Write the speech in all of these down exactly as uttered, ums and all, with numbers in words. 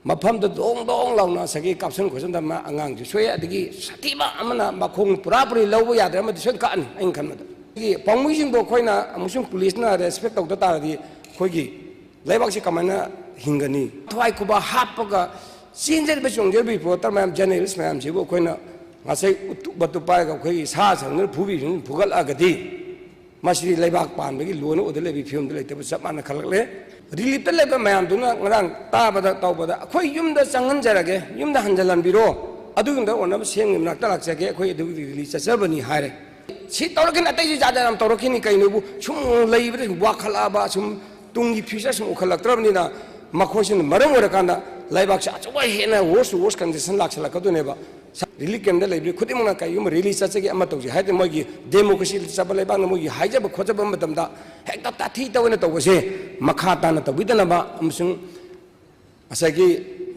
ꯃꯐꯝꯗ ꯗꯣꯡ ꯗꯣꯡ ꯂꯥꯎꯅ ꯉꯁꯥꯏꯒꯤ ꯀꯥꯞꯁꯟ ꯈꯣꯠꯆꯟꯗ ꯑꯃ ꯑꯉꯥꯡꯁꯨ ꯁꯣꯛꯑꯦ, ꯑꯗꯒꯤ ꯁꯥꯊꯤꯕ ꯑꯃꯅ ꯃꯈꯣꯡ ꯄꯨꯔꯥ ꯄꯨꯔꯤ ꯂꯧꯕ ꯌꯥꯗ꯭ꯔꯦ, ꯑꯃꯗꯤ ꯁꯣꯏꯅ ꯀꯛꯑꯅꯤ ꯑꯩꯅ ꯈꯟꯕꯗ꯫ ꯑꯗꯒꯤ ꯄꯥꯎꯃꯤꯁꯤꯡꯕꯨ ꯑꯩꯈꯣꯏꯅ ꯑꯃꯁꯨꯡ ꯄꯨꯂꯤꯁꯅ ꯔꯦꯁꯄꯦꯛ ꯇꯧꯗ ꯇꯥꯔꯗꯤ ꯑꯩꯈꯣꯏꯒꯤ ꯂꯩꯕꯥꯛꯁꯤ ꯀꯃꯥꯏꯅ ꯍꯤꯡꯒꯅꯤ? ꯊꯋꯥꯏ ꯈꯨꯕꯥꯛ ꯍꯥꯞꯄꯒ ꯆꯦꯟꯖꯔꯤꯕ ꯆꯣꯡꯖꯔꯤꯕ ꯔꯤꯄꯣꯔꯇꯔ ꯃꯌꯥꯝ, ꯖꯔꯅꯦꯂꯤꯁ ꯃꯌꯥꯝꯁꯤꯕꯨ ꯑꯩꯈꯣꯏꯅ ꯉꯁꯥꯏ ꯎꯇꯨꯞ ꯃꯇꯨꯞ ꯄꯥꯏꯔꯒ ꯑꯩꯈꯣꯏꯒꯤ ꯁꯥ ꯁꯟꯗꯨꯅ ꯐꯨꯕꯤꯕꯁꯤꯡ ꯐꯨꯒꯠꯂꯛꯑꯒꯗꯤ ꯃꯁꯤꯗꯤ ꯂꯩꯕꯥꯛ ꯄꯥꯟꯕꯒꯤ ꯂꯣꯟ ꯑꯣꯏꯗ ꯂꯩꯕꯒꯤ ꯐꯤꯕꯝꯗ ꯂꯩꯇꯕ ꯆꯞ ꯃꯥꯟꯅ ꯈꯜꯂꯛꯂꯦ꯫ ꯔꯤꯂꯤꯞꯇ ꯂꯩꯕ ꯃꯌꯥꯝꯗꯨꯅ ꯉꯔꯥꯡ ꯇꯥꯕꯗ ꯇꯧꯕꯗ, "ꯑꯩꯈꯣꯏ ꯌꯨꯝꯗ ꯆꯪꯍꯟꯖꯔꯒꯦ, ꯌꯨꯝꯗ ꯍꯟꯖꯤꯜꯍꯟꯕꯤꯔꯣ, ꯑꯗꯨꯒꯨꯝꯕ ꯑꯣꯟꯅꯕ ꯁꯦꯝꯒꯤ ꯃꯅꯥꯛꯇ ꯂꯥꯛꯆꯒꯦ, ꯑꯩꯈꯣꯏ ꯑꯗꯨꯒꯤ ꯔꯤꯂꯤ ꯆꯠꯆꯕꯅꯤ" ꯍꯥꯏꯔꯦ꯫ ꯁꯤ ꯇꯧꯔꯛꯈꯤꯅꯤ, ꯑꯇꯩꯁꯨ ꯖꯥꯠ ꯖꯥꯠ ꯌꯥꯝ ꯇꯧꯔꯛꯈꯤꯅꯤ꯫ ꯀꯩꯅꯣꯕꯨ ꯁꯨꯝ ꯂꯩꯕꯗ ꯁꯨꯝ ꯋꯥꯈꯠꯂꯛꯑꯕ, ꯁꯨꯝ ꯇꯨꯡꯒꯤ ꯐ꯭ꯌꯨꯆꯔ ꯁꯨꯝ ꯎꯈꯠꯂꯛꯇ꯭ꯔꯕꯅꯤꯅ ꯃꯈꯣꯏꯁꯤꯅ ꯃꯔꯝ ꯑꯣꯏꯔꯀꯥꯟꯗ ꯂꯩꯕꯥꯛꯁꯦ ꯑꯆꯧꯕ ꯍꯦꯟꯅ worse to worse condition ꯂꯥꯛꯁꯜꯂꯛꯀꯗꯣꯏꯅꯦꯕ꯫ ꯔꯤꯂꯤꯐ ꯀꯦꯝꯞꯇ ꯂꯩꯕ ꯈꯨꯗꯤꯡꯃꯛꯅ ꯀꯩꯒꯨꯝꯕ ꯔꯤꯂꯤ ꯆꯠꯆꯒꯦ ꯑꯃ ꯇꯧꯁꯦ ꯍꯥꯏꯔꯗꯤ ꯃꯣꯏꯒꯤ ꯗꯦꯃꯣꯀ꯭ꯔꯦꯁꯤ ꯆꯠꯄ ꯂꯩꯕꯥꯛꯅ ꯃꯣꯏꯒꯤ ꯍꯥꯏꯖꯕ ꯈꯣꯠꯆꯕ ꯃꯇꯝꯗ ꯍꯦꯛꯇ ꯇꯥꯊꯤ ꯇꯧꯑꯣꯏꯅ ꯇꯧꯕꯁꯦ ꯃꯈꯥ ꯇꯥꯅ ꯇꯧꯕꯤꯗꯅꯕ ꯑꯃꯁꯨꯡ ꯉꯁꯥꯏꯒꯤ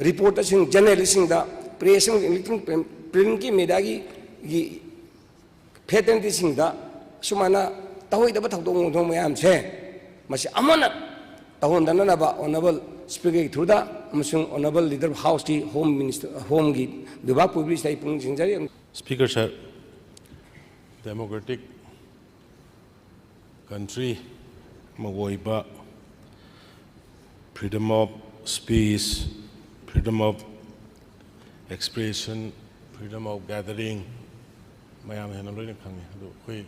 ꯔꯤꯄꯣꯔꯇꯔꯁꯤꯡ, ꯖꯔꯅꯦꯂꯤꯁꯁꯤꯡꯗ, ꯄ꯭ꯔꯦꯁꯁꯤꯡ, ꯏꯂꯦꯛꯇ꯭ꯔꯣꯅꯤꯛ ꯄ꯭ꯔꯤꯟ-, ꯄ꯭ꯔꯤꯟꯠꯀꯤ ꯃꯦꯗꯤꯌꯥꯒꯤ, ꯒꯤ ꯐꯦꯇꯔꯅꯤꯇꯤꯁꯤꯡꯗ ꯁꯨꯃꯥꯏꯅ ꯇꯧꯍꯩꯗꯕ ꯊꯧꯗꯣꯛ ꯋꯥꯊꯣꯛ ꯃꯌꯥꯝꯁꯦ ꯃꯁꯤ ꯑꯃꯅ ꯇꯧꯍꯟꯗꯅꯅꯕ ꯑꯣꯅꯔꯦꯕꯜ ꯁ꯭ꯄꯤꯀꯔꯒꯤ ꯊ꯭ꯔꯨꯗ ꯑꯃꯁꯨꯡ ꯑꯣꯅꯔꯦꯕꯜ ꯂꯤꯗꯔ ꯑꯣꯐ ꯍꯥꯎꯁꯀꯤ ꯍꯣꯝ ꯃꯤꯅꯤꯁꯇꯔ, ꯍꯣꯝꯒꯤ ꯕꯤꯚꯥꯕ ꯄꯨꯏꯕꯤꯁꯤꯗ ꯑꯩ ꯄꯨꯛꯅꯤꯡ ꯆꯤꯡꯖꯔꯤ꯫ Speaker sir, democratic country ꯑꯃ ꯑꯣꯏꯕ, freedom of speech, freedom of expression, freedom of gathering, ꯃꯌꯥꯝ ꯍꯦꯟꯅ ꯂꯣꯏꯅ ꯈꯪꯉꯤ꯫ ꯑꯗꯨ ꯑꯩꯈꯣꯏ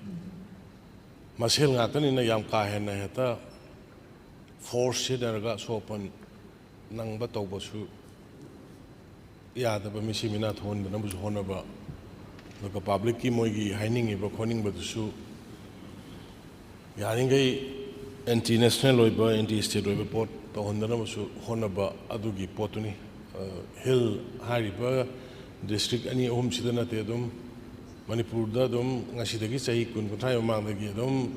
ꯃꯁꯦꯜ ꯉꯥꯛꯇꯅꯤꯅ ꯌꯥꯝ ꯀꯥ ꯍꯦꯟꯅ ꯍꯦꯛꯇ ꯐꯣꯔꯁ ꯁꯤꯖꯤꯟꯅꯔꯒ ꯑꯁꯣꯛ ꯑꯄꯟ ꯅꯪꯕ ꯇꯧꯕꯁꯨ ꯌꯥꯗꯕ, ꯃꯤꯁꯤ ꯃꯤꯅꯥ ꯊꯣꯛꯍꯟꯗꯅꯕꯁꯨ ꯍꯣꯠꯅꯕ, ꯑꯗꯨꯒ ꯄꯕ꯭ꯂꯤꯛꯀꯤ ꯃꯣꯏꯒꯤ ꯍꯥꯏꯅꯤꯡꯉꯤꯕ ꯈꯣꯠꯅꯤꯡꯕꯗꯨꯁꯨ ꯌꯥꯔꯤꯈꯩ ꯑꯦꯟꯇꯤ ꯅꯦꯁꯅꯦꯜ ꯑꯣꯏꯕ, ꯑꯦꯟꯇꯤ ꯁ꯭ꯇꯦꯠ ꯑꯣꯏꯕ ꯄꯣꯠ ꯇꯧꯍꯟꯗꯅꯕꯁꯨ ꯍꯣꯠꯅꯕ, ꯑꯗꯨꯒꯤ ꯄꯣꯠꯇꯨꯅꯤ꯫ ꯑ, ꯍꯤꯜ ꯍꯥꯏꯔꯤꯕ ꯗꯤꯁꯇ꯭ꯔꯤꯛ ꯑꯅꯤ ꯑꯍꯨꯝꯁꯤꯗ ꯅꯠꯇꯦ, ꯑꯗꯨꯝ ꯃꯅꯤꯄꯨꯔꯗ ꯑꯗꯨꯝ ꯉꯁꯤꯗꯒꯤ ꯆꯍꯤ ꯀꯨꯟ ꯀꯨꯟꯊ꯭ꯔꯥꯒꯤ ꯃꯃꯥꯡꯗꯒꯤ ꯑꯗꯨꯝ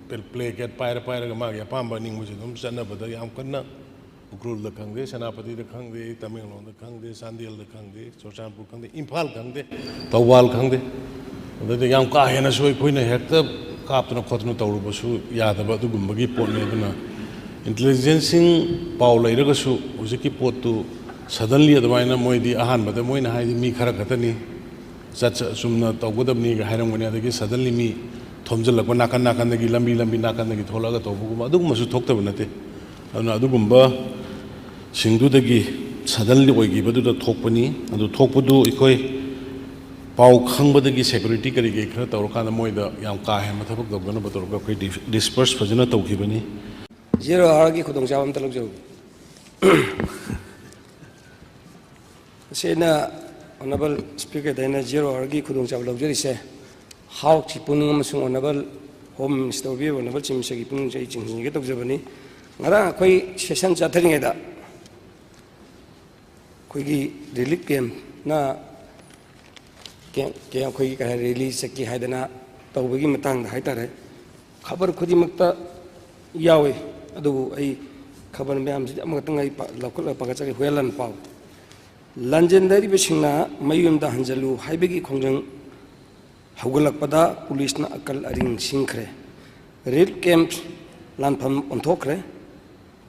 ꯄ꯭ꯂꯦ-, ꯄ꯭ꯂꯦ ꯀꯦꯠ ꯄꯥꯏꯔ ꯄꯥꯏꯔꯒ ꯃꯥꯒꯤ ꯑꯄꯥꯝꯕ ꯑꯅꯤꯡꯕꯁꯦ ꯑꯗꯨꯝ ꯆꯠꯅꯕꯗ ꯌꯥꯝ ꯀꯟꯅ ꯎꯈ꯭ꯔꯨꯜꯗ ꯈꯪꯗꯦ, ꯁꯦꯅꯥꯄꯇꯤꯗ ꯈꯪꯗꯦ, ꯇꯃꯦꯡꯂꯣꯡꯗ ꯈꯪꯗꯦ, ꯆꯥꯟꯗꯦꯜꯗ ꯈꯪꯗꯦ, ꯆꯨꯔꯆꯥꯟꯄꯨꯔ ꯈꯪꯗꯦ, ꯏꯝꯐꯥꯜ ꯈꯪꯗꯦ, ꯊꯧꯕꯥꯜ ꯈꯪꯗꯦ, ꯑꯗꯨꯗ ꯌꯥꯝ ꯀꯥ ꯍꯦꯟꯅꯁꯨ ꯑꯩꯈꯣꯏꯅ ꯍꯦꯛꯇ ꯀꯥꯞꯇꯅ ꯈꯣꯠꯇꯅ ꯇꯧꯔꯨꯕꯁꯨ ꯌꯥꯗꯕ ꯑꯗꯨꯒꯨꯝꯕꯒꯤ ꯄꯣꯠꯅꯤ꯫ ꯑꯗꯨꯅ ꯏꯟꯇꯦꯂꯤꯖꯦꯟꯁꯁꯤꯡ ꯄꯥꯎ ꯂꯩꯔꯒꯁꯨ ꯍꯧꯖꯤꯛꯀꯤ ꯄꯣꯠꯇꯨ Suddenly ꯑꯗꯨꯃꯥꯏꯅ ꯃꯣꯏꯗꯤ ꯑꯍꯥꯟꯕꯗ ꯃꯣꯏꯅ ꯍꯥꯏꯗꯤ ꯃꯤ ꯈꯔ ꯈꯛꯇꯅꯤ, ꯆꯠ ꯆꯨꯝꯅ ꯇꯧꯒꯗꯕꯅꯤꯒ ꯍꯥꯏꯔꯝꯒꯅꯤ꯫ ꯑꯗꯒꯤ suddenly ꯃꯤ ꯊꯣꯝꯖꯤꯜꯂꯛꯄ, ꯅꯥꯀꯟ ꯅꯥꯀꯟꯗꯒꯤ, ꯂꯝꯕꯤ ꯂꯝꯕꯤ ꯅꯥꯀꯟꯗꯒꯤ ꯊꯣꯛꯂꯛꯑꯒ ꯇꯧꯕꯒꯨꯝꯕ ꯑꯗꯨꯒꯨꯝꯕꯁꯨ ꯊꯣꯛꯇꯕ ꯅꯠꯇꯦ꯫ ꯑꯗꯨꯅ ꯑꯗꯨꯒꯨꯝꯕꯁꯤꯡꯗꯨꯗꯒꯤ suddenly ꯑꯣꯏꯈꯤꯕꯗꯨꯗ ꯊꯣꯛꯄꯅꯤ꯫ ꯑꯗꯨ ꯊꯣꯛꯄꯗꯨ ꯑꯩꯈꯣꯏ ꯄꯥꯎ ꯈꯪꯕꯗꯒꯤ security ꯀꯔꯤ ꯀꯔꯤ ꯈꯔ ꯇꯧꯔꯀꯥꯟꯗ ꯃꯣꯏꯗ ꯌꯥꯝ ꯀꯥ ꯍꯦꯟꯕ ꯊꯕꯛ ꯇꯧꯗꯅꯕ ꯇꯧꯔꯒ ꯑꯩꯈꯣꯏ disperse ꯐꯖꯅ ꯇꯧꯈꯤꯕꯅꯤ꯫ Zero hourꯒꯤ ꯈꯨꯗꯣꯡꯆꯥꯕ ꯑꯝꯇ ꯂꯧꯖꯍꯧꯒꯦ꯫ ꯃꯁꯤ ꯑꯩꯅ Honourable Speakerꯗ ꯑꯩꯅ zero hourꯒꯤ ꯈꯨꯗꯣꯡꯆꯥꯕ ꯂꯧꯖꯔꯤꯁꯦ, Houseꯀꯤ ꯄꯨꯛꯅꯤꯡ ꯑꯃꯁꯨꯡ Honourable Home Minister ꯑꯣꯏꯕꯤꯔꯤꯕ Honourable Chief Ministerꯒꯤ ꯄꯨꯛꯅꯤꯡꯁꯦ ꯑꯩ ꯆꯤꯡꯁꯤꯟꯒꯦ ꯇꯧꯖꯕꯅꯤ꯫ ꯉꯔꯥꯡ ꯑꯩꯈꯣꯏ session ꯆꯠꯊꯔꯤꯉꯩꯗ ꯑꯩꯈꯣꯏꯒꯤ relief campꯅ ꯀꯦ-, ꯀꯦ-, ꯑꯩꯈꯣꯏꯒꯤ ꯀꯩ ꯍꯥꯏ, rally ꯆꯠꯀꯦ ꯍꯥꯏꯗꯅ ꯇꯧꯕꯒꯤ ꯃꯇꯥꯡꯗ ꯍꯥꯏꯇꯥꯔꯦ, ꯈꯕꯔ ꯈꯨꯗꯤꯡꯃꯛꯇ ꯌꯥꯎꯏ꯫ ꯑꯗꯨꯕꯨ ꯑꯩ ꯈꯕꯔ ꯃꯌꯥꯝꯁꯤꯗꯤ ꯑꯃꯈꯛꯇꯪ ꯑꯩ ꯄꯥ-, ꯂꯧꯈꯠꯂꯒ ꯄꯥꯒꯠꯆꯒꯦ, ꯍꯨꯌꯥꯂꯥꯟ ꯄꯥꯎ꯫ ꯂꯥꯟꯖꯦꯟꯅꯔꯤꯕꯁꯤꯡꯅ ꯃꯌꯨꯝꯗ ꯍꯟꯖꯜꯂꯨ ꯍꯥꯏꯕꯒꯤ ꯈꯣꯡꯖꯪ ꯍꯧꯒꯠꯂꯛꯄꯗ ꯄꯨꯂꯤꯁꯅ ꯑꯀꯜ ꯑꯔꯤꯡ ꯁꯤꯡꯈ꯭ꯔꯦ꯫ Relief camp ꯂꯥꯟꯐꯝ ꯑꯣꯟꯊꯣꯛꯈ꯭ꯔꯦ꯫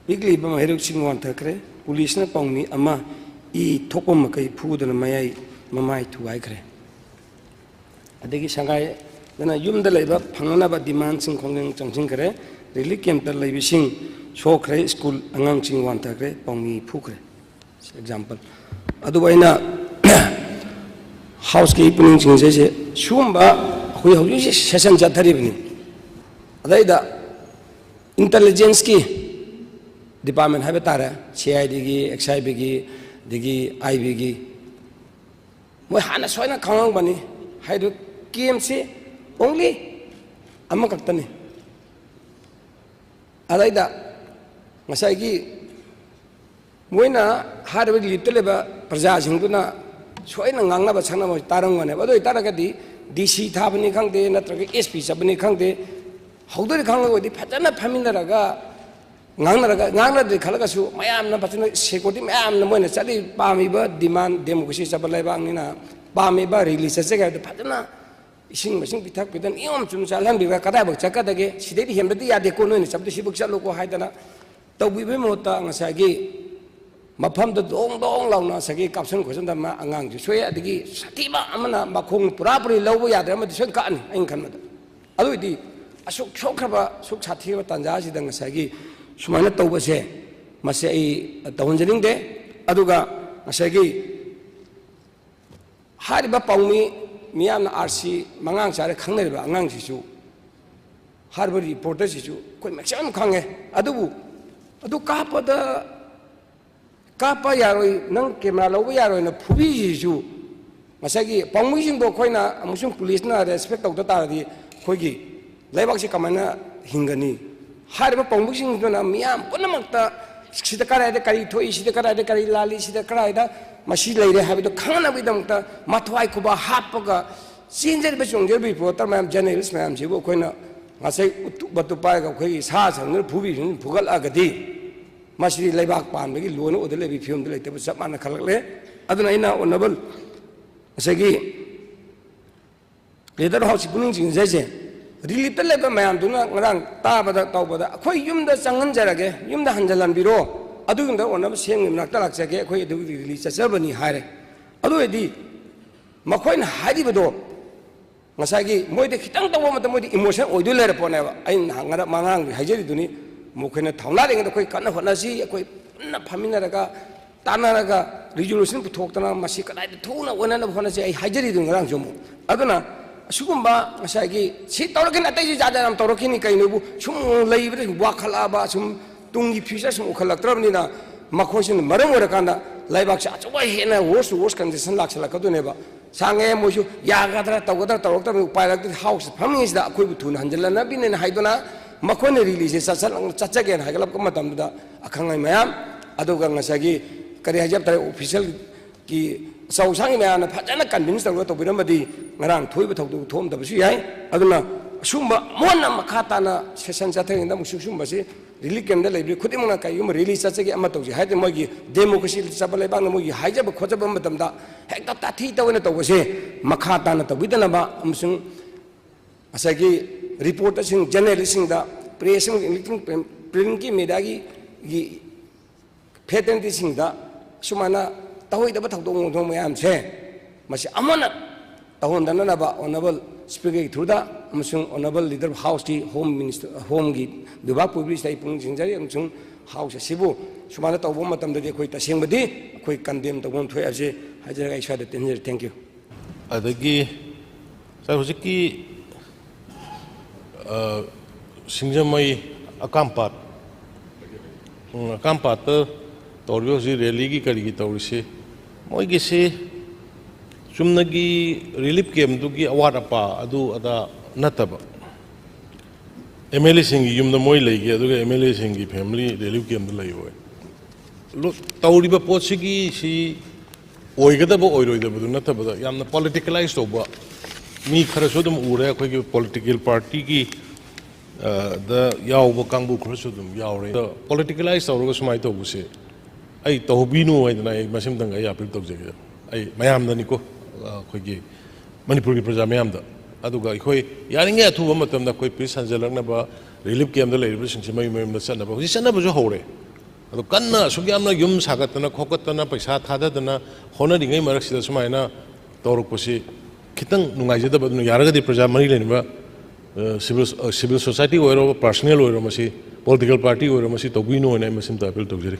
ꯄꯤꯛꯂꯤꯕ ꯃꯍꯩꯔꯣꯏꯁꯤꯡ ꯋꯥꯟꯊꯈ꯭ꯔꯦ꯫ ꯄꯨꯂꯤꯁꯅ ꯄꯥꯎꯃꯤ ꯑꯃ ꯏ ꯊꯣꯛꯄ ꯃꯈꯩ ꯐꯨꯗꯨꯅ ꯃꯌꯥꯏ ꯃꯃꯥꯏ ꯊꯨꯒꯥꯏꯈ꯭ꯔꯦ꯫ ꯑꯗꯒꯤ ꯁꯪꯒꯥꯏꯗꯅ ꯌꯨꯝꯗ ꯂꯩꯕ ꯐꯪꯅꯅꯕ demandꯁꯤꯡ ꯈꯣꯡꯖꯪ ꯆꯪꯁꯤꯟꯈ꯭ꯔꯦ꯫ Relief campꯇ ꯂꯩꯕꯁꯤꯡ ꯁꯣꯛꯈ꯭ꯔꯦ꯫ ꯁ꯭ꯀꯨꯜ ꯑꯉꯥꯡꯁꯤꯡ ꯋꯥꯟꯊꯈ꯭ꯔꯦ꯫ ꯄꯥꯎꯃꯤ ꯐꯨꯈ꯭ꯔꯦ꯫ Example꯫ ꯑꯗꯨꯕꯨ ꯑꯩꯅ Houseꯀꯤ ꯄꯨꯛꯅꯤꯡ ꯆꯤꯡꯖꯩꯁꯦ, ꯁꯤꯒꯨꯝꯕ ꯑꯩꯈꯣꯏ ꯍꯧꯖꯤꯛ ꯍꯧꯖꯤꯛ session ꯆꯠꯊꯔꯤꯕꯅꯤ꯫ ꯑꯗꯩꯗ intelligenceꯀꯤ department ꯍꯥꯏꯕ ꯇꯥꯔꯦ, CIDꯒꯤ, XIBꯒꯤ, ꯑꯗꯒꯤ IBꯒꯤ, ꯃꯣꯏ ꯍꯥꯟꯅ ꯁꯣꯏꯅ ꯈꯪꯉꯝꯒꯅꯤ꯫ ꯍꯥꯏꯗꯨ campꯁꯤ only ꯑꯃꯈꯛꯇꯅꯤ꯫ ꯑꯗꯩꯗ ꯉꯁꯥꯏꯒꯤ ꯃꯣꯏꯅ ꯍꯥꯏꯔꯤꯕ reliefꯇ ꯂꯩꯕ ꯄ꯭ꯔꯖꯥꯁꯤꯡꯗꯨꯅ ꯁꯣꯏꯅ ꯉꯥꯡꯅꯕ ꯁꯛꯅꯕ ꯇꯥꯔꯝꯒꯅꯦꯕ꯫ ꯑꯗꯨ ꯑꯣꯏꯇꯥꯔꯒꯗꯤ DC ꯊꯥꯕꯅꯤ ꯈꯪꯗꯦ, ꯅꯠꯇ꯭ꯔꯒ SP ꯆꯠꯄꯅꯤ ꯈꯪꯗꯦ, ꯍꯧꯗꯣꯔꯤ ꯈꯪꯂꯒꯗꯤ ꯐꯖꯅ ꯐꯝꯃꯤꯟꯅꯔꯒ ꯉꯥꯡꯅꯔꯒ, ꯉꯥꯡꯅꯗ꯭ꯔꯦ ꯈꯜꯂꯒꯁꯨ ꯃꯌꯥꯝꯅ ꯐꯖꯅ security ꯃꯌꯥꯝꯅ ꯃꯣꯏꯅ ꯆꯠꯂꯤ, ꯄꯥꯝꯃꯤꯕ demand, democracy ꯆꯠꯄ ꯂꯩꯕꯥꯛꯅꯤꯅ ꯄꯥꯝꯃꯤꯕ rally ꯆꯠꯆꯒꯦ ꯍꯥꯏꯕꯗ ꯐꯖꯅ ꯏꯁꯤꯡ ꯃꯥꯏꯁꯤꯡ ꯄꯤꯊꯛ ꯄꯤꯗꯅ ꯅꯤꯌꯣꯝ ꯆꯨꯝꯅ ꯆꯠꯍꯟꯕꯤꯕ, ꯀꯗꯥꯏꯐꯥꯎ ꯆꯠꯀꯗꯒꯦ, ꯁꯤꯗꯩꯗꯤ ꯍꯦꯟꯕꯗꯤ ꯌꯥꯗꯦꯀꯣ, ꯅꯣꯏꯅ ꯆꯠꯄꯗꯤ ꯁꯤꯐꯥꯎ ꯆꯠꯂꯨꯀꯣ ꯍꯥꯏꯗꯅ ꯇꯧꯕꯤꯕꯒꯤ ꯃꯍꯨꯠꯇ ꯉꯁꯥꯏꯒꯤ ꯃꯐꯝꯗ ꯗꯣꯡ ꯗꯣꯡ ꯂꯥꯎꯅ ꯉꯁꯥꯏꯒꯤ ꯀꯥꯞꯁꯟ ꯈꯣꯠꯆꯟꯗ ꯃꯥ ꯑꯉꯥꯡꯁꯨ ꯁꯣꯛꯑꯦ, ꯑꯗꯒꯤ ꯁꯥꯊꯤꯕ ꯑꯃꯅ ꯃꯈꯣꯡ ꯄꯨꯔꯥ ꯄꯨꯔꯤ ꯂꯧꯕ ꯌꯥꯗ꯭ꯔꯦ, ꯑꯃꯗꯤ ꯁꯣꯏꯅ ꯀꯛꯑꯅꯤ ꯑꯩꯅ ꯈꯟꯕꯗ꯫ ꯑꯗꯨ ꯑꯣꯏꯗꯤ ꯑꯁꯨꯛ ꯁꯣꯛꯈ꯭ꯔꯕ, ꯑꯁꯨꯛ ꯁꯥꯊꯤꯔꯕ ꯇꯥꯟꯖꯥꯁꯤꯗ ꯉꯁꯥꯏꯒꯤ ꯁꯨꯃꯥꯏꯅ ꯇꯧꯕꯁꯦ, ꯃꯁꯤ ꯑꯩ ꯇꯧꯍꯟꯖꯅꯤꯡꯗꯦ꯫ ꯑꯗꯨꯒ ꯉꯁꯥꯏꯒꯤ ꯍꯥꯏꯔꯤꯕ ꯄꯥꯎꯃꯤ ꯃꯤꯌꯥꯝꯅ ꯑꯥꯔ ꯁꯤ ꯃꯉꯥꯡ ꯆꯥꯔꯦ ꯈꯪꯅꯔꯤꯕ ꯑꯉꯥꯡꯁꯤꯁꯨ, ꯍꯥꯏꯔꯤꯕ ꯔꯤꯄꯣꯔꯇꯔꯁꯤꯁꯨ ꯑꯩꯈꯣꯏ ꯃꯦꯛꯁꯤꯃꯝ ꯈꯪꯉꯦ꯫ ꯑꯗꯨꯕꯨ ꯑꯗꯨ ꯀꯥꯞꯄꯗ, ꯀꯥꯞꯄ ꯌꯥꯔꯣꯏ, ꯅꯪ ꯀꯦꯃꯦꯔꯥ ꯂꯧꯕ ꯌꯥꯔꯣꯏꯅ ꯐꯨꯕꯤꯔꯤꯁꯤꯁꯨ, ꯉꯁꯥꯏꯒꯤ ꯄꯥꯎꯃꯤꯁꯤꯡꯗꯣ ꯑꯩꯈꯣꯏꯅ ꯑꯃꯨꯛꯁꯨꯡ ꯄꯨꯂꯤꯁꯅ ꯔꯦꯁꯄꯦꯛ ꯇꯧꯗ ꯇꯥꯔꯗꯤ ꯑꯩꯈꯣꯏꯒꯤ ꯂꯩꯕꯥꯛꯁꯤ ꯀꯃꯥꯏꯅ ꯍꯤꯡꯒꯅꯤ? ꯍꯥꯏꯔꯤꯕ ꯄꯥꯎꯃꯤꯁꯤꯡꯗꯨꯅ ꯃꯤꯌꯥꯝ ꯄꯨꯝꯅꯃꯛꯇ ꯁꯤꯗ ꯀꯗꯥꯏꯗ ꯀꯔꯤ ꯊꯣꯛꯏ, ꯁꯤꯗ ꯀꯗꯥꯏꯗ ꯀꯔꯤ ꯂꯥꯜꯂꯤ, ꯁꯤꯗ ꯀꯗꯥꯏꯗ ꯃꯁꯤ ꯂꯩꯔꯦ ꯍꯥꯏꯕꯗꯨ ꯈꯪꯅꯕꯒꯤꯗꯃꯛꯇ ꯃꯊ꯭ꯋꯥꯏ ꯈꯨꯕꯥꯛ ꯍꯥꯞꯄꯒ ꯆꯦꯟꯖꯔꯤꯕ ꯆꯣꯡꯖꯔꯤꯕ ꯔꯤꯄꯣꯔꯇꯔ ꯃꯌꯥꯝ, ꯖꯔꯅꯦꯂꯤꯁ ꯃꯌꯥꯝꯁꯤꯕꯨ ꯑꯩꯈꯣꯏꯅ ꯉꯁꯥꯏ ꯎꯇꯨꯞ ꯋꯥꯇꯨꯞ ꯄꯥꯏꯔꯒ ꯑꯩꯈꯣꯏꯒꯤ ꯁꯥ ꯁꯟꯗꯨꯅ ꯐꯨꯕꯤꯕꯁꯤꯡ ꯐꯨꯒꯠꯂꯛꯑꯒꯗꯤ ꯃꯁꯤꯗꯤ ꯂꯩꯕꯥꯛ ꯄꯥꯟꯕꯒꯤ ꯂꯣꯟꯅ ꯑꯣꯏꯗ ꯂꯩꯕꯒꯤ ꯐꯤꯕꯝꯗ ꯂꯩꯇꯕ ꯆꯞ ꯃꯥꯟꯅ ꯈꯜꯂꯛꯂꯦ꯫ ꯑꯗꯨꯅ ꯑꯩꯅ ꯑꯣꯅꯔꯦꯕꯜ ꯉꯁꯥꯏꯒꯤ ꯂꯤꯗꯔ ꯍꯥꯎꯁꯀꯤ ꯄꯨꯛꯅꯤꯡ ꯆꯤꯡꯁꯤꯟꯖꯩꯁꯦ, ꯔꯤꯂꯤꯞꯇ ꯂꯩꯕ ꯃꯌꯥꯝꯗꯨꯅ ꯉꯔꯥꯡ ꯇꯥꯕꯗ ꯇꯧꯕꯗ ꯑꯩꯈꯣꯏ ꯌꯨꯝꯗ ꯆꯪꯍꯟꯖꯔꯒꯦ, ꯌꯨꯝꯗ ꯍꯟꯖꯤꯜꯍꯟꯕꯤꯔꯣ, ꯑꯗꯨꯒꯨꯝꯕ ꯑꯣꯅꯔꯦꯕꯜ ꯁꯤ ꯑꯦꯝꯒꯤ ꯃꯅꯥꯛꯇ ꯂꯥꯛꯆꯒꯦ, ꯑꯩꯈꯣꯏ ꯑꯗꯨꯒꯤ ꯔꯤꯂꯤ ꯆꯠꯆꯕꯅꯤ ꯍꯥꯏꯔꯦ꯫ ꯑꯗꯨ ꯑꯣꯏꯔꯗꯤ ꯃꯈꯣꯏꯅ ꯍꯥꯏꯔꯤꯕꯗꯣ ꯉꯁꯥꯏꯒꯤ ꯃꯣꯏꯗ ꯈꯤꯇꯪ ꯇꯧꯕ ꯃꯇꯝꯗ ꯃꯣꯏꯗꯤ ꯏꯃꯣꯁꯟ ꯑꯣꯏꯗꯣꯏ ꯂꯩꯔ ꯄꯣꯠꯅꯦꯕ꯫ ꯑꯩꯅ ꯅꯍꯥꯟ ꯉꯔꯥꯡ ꯃꯉꯥꯡꯗꯨ ꯍꯥꯏꯖꯔꯤꯗꯨꯅꯤ, ꯃꯈꯣꯏꯅ ꯊꯧꯅꯥ ꯂꯩꯉꯩꯗ ꯑꯩꯈꯣꯏ ꯀꯟꯅ ꯍꯣꯠꯅꯁꯤ, ꯑꯩꯈꯣꯏ ꯄꯨꯟꯅ ꯐꯝꯃꯤꯟꯅꯔꯒ ꯇꯥꯟꯅꯔꯒ ꯔꯤꯖꯣꯂꯨꯁꯟ ꯄꯨꯊꯣꯛꯇꯅ ꯃꯁꯤ ꯀꯗꯥꯏꯗ ꯊꯨꯅ ꯑꯣꯏꯅꯅꯕ ꯍꯣꯠꯅꯁꯤ꯫ ꯑꯩ ꯍꯥꯏꯖꯔꯤꯗꯨ ꯉꯔꯥꯡꯁꯨ ꯑꯃꯨꯛ꯫ ꯑꯗꯨꯅ ꯑꯁꯤꯒꯨꯝꯕ ꯉꯁꯥꯏꯒꯤ ꯁꯤ ꯇꯧꯔꯛꯈꯤꯅꯤ, ꯑꯇꯩꯁꯨ ꯖꯥꯠ ꯖꯥꯠ ꯌꯥꯝ ꯇꯧꯔꯛꯈꯤꯅꯤ, ꯀꯩꯅꯣꯕꯨ ꯁꯨꯝ ꯂꯩꯕꯗ ꯁꯨꯝ ꯋꯥꯈꯠꯂꯛꯑꯕ, ꯁꯨꯝ ꯇꯨꯡꯒꯤ ꯐ꯭ꯌꯨꯆꯔ ꯁꯨꯝ ꯎꯈꯠꯂꯛꯇ꯭ꯔꯕꯅꯤꯅ ꯃꯈꯣꯏꯁꯤꯅ ꯃꯔꯝ ꯑꯣꯏꯔꯀꯥꯟꯗ ꯂꯩꯕꯥꯛꯁꯦ ꯑꯆꯧꯕ ꯍꯦꯟꯅ ꯋꯣꯔꯁ ꯇꯨ ꯋꯣꯔꯁ ꯀꯟꯗꯤꯁꯟ ꯂꯥꯛꯁꯜꯂꯛꯀꯗꯣꯏꯅꯦꯕ꯫ ꯁꯥꯡꯉꯦ ꯃꯣꯏꯁꯨ ꯌꯥꯒꯗ꯭ꯔꯥ ꯇꯧꯒꯗ꯭ꯔꯥ ꯇꯧꯔꯛꯇꯕꯅꯤ, ꯎꯄꯥꯏ ꯂꯩꯔꯛꯇ꯭ꯔꯗꯤ ꯍꯥꯎꯁꯇ ꯐꯝꯃꯤꯉꯩꯁꯤꯗ ꯑꯩꯈꯣꯏꯕꯨ ꯊꯨꯅ ꯍꯟꯖꯤꯜꯂꯛꯅꯕꯤꯅꯦꯅ ꯍꯥꯏꯗꯨꯅ ꯃꯈꯣꯏꯅ ꯔꯤꯂꯤꯁꯦ ꯆꯠꯆ-, ꯆꯠꯆꯒꯦꯅ ꯍꯥꯏꯒꯠꯂꯛꯄ ꯃꯇꯝꯗꯨꯗ ꯑꯈꯪ ꯑꯍꯩ ꯃꯌꯥꯝ, ꯑꯗꯨꯒ ꯉꯁꯥꯏꯒꯤ ꯀꯔꯤ ꯍꯥꯏꯖꯕ ꯇꯥꯔꯦ, ꯑꯣꯐꯤꯁꯤꯌꯦꯜꯒꯤ ꯑꯆꯧ ꯑꯁꯥꯡꯒꯤ ꯃꯌꯥꯝꯅ ꯐꯖꯅ ꯀꯟꯚꯤꯟꯁ ꯇꯧꯔꯒ ꯇꯧꯕꯤꯔꯝꯃꯗꯤ ꯉꯔꯥꯡ ꯊꯣꯛꯏꯕ ꯊꯧꯗꯣꯛ ꯊꯣꯛꯑꯝꯗꯕꯁꯨ ꯌꯥꯏ꯫ ꯑꯗꯨꯅ ꯑꯁꯨꯝꯕ ꯃꯨꯟꯅ ꯃꯈꯥ ꯇꯥꯅ ꯁꯦꯁꯟ ꯆꯠꯊꯔꯤꯉꯩꯗ ꯑꯃꯨꯛꯁꯨ ꯁꯨꯝꯕꯁꯤ ꯔꯤꯂꯤꯐ ꯀꯦꯝꯗ ꯂꯩꯕꯤ ꯈꯨꯗꯤꯡꯃꯛꯅ ꯀꯔꯤꯒꯨꯝꯕ ꯔꯦꯂꯤ ꯆꯠꯆꯒꯦ ꯑꯃ ꯇꯧꯁꯤ ꯍꯥꯏꯔꯗꯤ ꯃꯣꯏꯒꯤ ꯗꯦꯃꯣꯀ꯭ꯔꯦꯁꯤ ꯆꯠꯄ ꯂꯩꯕꯥꯛꯅ ꯃꯣꯏꯒꯤ ꯍꯥꯏꯖꯕ ꯈꯣꯠꯆꯕ ꯃꯇꯝꯗ ꯍꯦꯛꯇ ꯇꯥꯊꯤ ꯇꯧꯑꯣꯅ ꯇꯧꯕꯁꯦ ꯃꯈꯥ ꯇꯥꯅ ꯇꯧꯕꯤꯗꯅꯕ ꯑꯃꯁꯨꯡ ꯉꯁꯥꯏꯒꯤ ꯔꯤꯄꯣꯔꯇꯔꯁꯤꯡ, ꯖꯔꯅꯦꯂꯤꯁꯁꯤꯡꯗ, ꯄ꯭ꯔꯦꯁꯁꯤꯡ, ꯏꯂꯦꯛꯇ꯭ꯔꯣꯅꯤꯛ ꯄ꯭ꯔꯤꯟꯀꯤ ꯃꯦꯗꯤꯌꯥꯒꯤ ꯒꯤ ꯐꯦꯇꯔꯅꯤꯇꯤꯁꯤꯡꯗ ꯁꯨꯃꯥꯏꯅ ꯇꯧꯍꯩꯗꯕ ꯊꯧꯗꯣꯛ ꯋꯥꯊꯣꯛ ꯃꯌꯥꯝꯁꯦ, ꯃꯁꯤ ꯑꯃꯅ ꯇꯧꯍꯟꯗꯅꯅꯕ ꯑꯣꯅꯔꯦꯕꯜ ꯁ꯭ꯄꯤꯀꯔꯒꯤ ꯊ꯭ꯔꯨꯗ ꯑꯃꯁꯨꯡ ꯑꯣꯅꯔꯦꯕꯜ ꯂꯤꯗꯔ ꯑꯣꯐ ꯍꯥꯎꯁꯀꯤ ꯍꯣꯝ ꯃꯤꯅꯤꯁꯇꯔ, ꯍꯣꯝꯒꯤ ꯕꯤꯚꯥꯒ ꯄꯨꯏꯕꯤꯁꯤꯗ ꯑꯩ ꯄꯨꯛꯅꯤꯡ ꯆꯤꯡꯖꯔꯤ, ꯑꯃꯁꯨꯡ ꯍꯥꯎꯁ ꯑꯁꯤꯕꯨ ꯁꯨꯃꯥꯏꯅ ꯇꯧꯕ ꯃꯇꯝꯗꯗꯤ ꯑꯩꯈꯣꯏ ꯇꯁꯦꯡꯕꯗꯤ ꯑꯩꯈꯣꯏ ꯀꯟꯗꯦꯝ ꯇꯧꯐꯝ ꯊꯣꯛꯑꯦ ꯍꯥꯏꯕꯁꯤ ꯍꯥꯏꯖꯔꯒ ꯑꯩ ꯁ꯭ꯋꯥꯏꯗ ꯇꯦꯟꯖꯔꯦ꯫ Thank you꯫ ꯑꯗꯒꯤ ꯁꯥꯔ, ꯍꯧꯖꯤꯛꯀꯤ, ꯑ, ꯁꯤꯡꯖꯃꯩ ꯑꯀꯥꯝꯄꯥꯠ, ꯎꯝ, ꯑꯀꯥꯝꯄꯥꯠꯇ ꯇꯧꯔꯤꯕ ꯍꯧꯖꯤꯛ ꯔꯦꯂꯤꯒꯤ ꯀꯔꯤꯒꯤ ꯇꯧꯔꯤꯁꯤ, ꯃꯣꯏꯒꯤꯁꯤ ꯆꯨꯝꯅꯒꯤ ꯔꯤꯂꯤꯐ ꯀꯦꯝꯗꯨꯒꯤ ꯑꯋꯥꯠ ꯑꯄꯥ ꯑꯗꯨ ꯑꯗꯥ ꯅꯠꯇꯕ, ꯑꯦꯝ ꯑꯦꯜ ꯑꯦꯁꯤꯡꯒꯤ ꯌꯨꯝꯗ ꯃꯣꯏ ꯂꯩꯒꯦ, ꯑꯗꯨꯒ ꯑꯦꯝ ꯑꯦꯜ ꯑꯦꯁꯤꯡꯒꯤ ꯐꯦꯃꯤꯂꯤ ꯔꯤꯂꯤꯐ ꯀꯦꯝꯗ ꯂꯩꯌꯣꯏ꯫ ꯂꯣ-, ꯇꯧꯔꯤꯕ ꯄꯣꯠꯁꯤꯒꯤ ꯁꯤ ꯑꯣꯏꯒꯗꯕ ꯑꯣꯏꯔꯣꯏꯗꯕꯗꯨ ꯅꯠꯇꯕꯗ, ꯌꯥꯝꯅ ꯄꯣꯂꯤꯇꯤꯀꯦꯂꯥꯏꯁ ꯇꯧꯕ ꯃꯤ ꯈꯔꯁꯨ ꯑꯗꯨꯝ ꯎꯔꯦ꯫ ꯑꯩꯈꯣꯏꯒꯤ ꯄꯣꯂꯤꯇꯤꯀꯦꯜ ꯄꯥꯔꯇꯤꯒꯤ, ꯑ, ꯗ ꯌꯥꯎꯕ ꯀꯥꯡꯕꯨ ꯈꯔꯁꯨ ꯑꯗꯨꯝ ꯌꯥꯎꯔꯦ꯫ ꯑꯗꯣ ꯄꯣꯂꯤꯇꯤꯀꯦꯂꯥꯏꯁ ꯇꯧꯔꯒ ꯁꯨꯃꯥꯏꯅ ꯇꯧꯕꯁꯦ ꯑꯩ ꯇꯧꯕꯤꯅꯨ ꯍꯥꯏꯗꯅ ꯑꯩ ꯃꯁꯤꯃꯇꯪ ꯑꯩ ꯑꯄꯤꯜ ꯇꯧꯖꯒꯦ꯫ ꯑꯩ ꯃꯌꯥꯝꯗꯅꯤꯀꯣ, ꯑ, ꯑꯩꯈꯣꯏꯒꯤ ꯃꯅꯤꯄꯨꯔꯒꯤ ꯄ꯭ꯔꯖꯥ ꯃꯌꯥꯝꯗ꯫ ꯑꯗꯨꯒ ꯑꯩꯈꯣꯏ ꯌꯥꯔꯤꯉꯩ ꯑꯊꯨꯕ ꯃꯇꯝꯗ ꯑꯩꯈꯣꯏ ꯄꯤꯁ ꯍꯟꯖꯜꯂꯛꯅꯕ, ꯔꯤꯂꯤꯐ ꯀꯦꯝꯗ ꯂꯩꯔꯤꯕꯁꯤꯡꯁꯤ ꯃꯌꯨꯝ ꯃꯌꯨꯝꯗ ꯆꯠꯅꯕ, ꯍꯧꯖꯤꯛ ꯆꯠꯅꯕꯁꯨ ꯍꯧꯔꯦ꯫ ꯑꯗꯣ ꯀꯟꯅ ꯑꯁꯨꯛ ꯌꯥꯝꯅ ꯌꯨꯝ ꯁꯥꯒꯠꯇꯅ ꯈꯣꯀꯠꯇꯅ ꯄꯩꯁꯥ ꯊꯥꯗꯗꯅ ꯍꯣꯠꯅꯔꯤꯉꯩ ꯃꯔꯛꯁꯤꯗ ꯁꯨꯃꯥꯏꯅ ꯇꯧꯔꯛꯄꯁꯤ ꯈꯤꯇꯪ ꯅꯨꯡꯉꯥꯏꯖꯗꯕ꯫ ꯑꯗꯨꯅ ꯌꯥꯔꯒꯗꯤ ꯄ꯭ꯔꯖꯥ ꯃꯔꯤ ꯂꯩꯅꯕ, ꯑ, ꯁꯤꯚꯤꯜ, ꯑ, ꯁꯤꯚꯤꯜ ꯁꯣꯁꯥꯏꯇꯤ ꯑꯣꯏꯔꯣ, ꯄꯥꯔꯁꯣꯅꯦꯜ ꯑꯣꯏꯔꯣ, ꯃꯁꯤ ꯄꯣꯂꯤꯇꯤꯀꯦꯜ ꯄꯥꯔꯇꯤ ꯑꯣꯏꯔꯣ, ꯃꯁꯤ ꯇꯧꯕꯤꯅꯨ ꯍꯥꯏꯅ ꯑꯩ ꯃꯁꯤꯃꯇ ꯑꯄꯤꯜ ꯇꯧꯖꯔꯤ꯫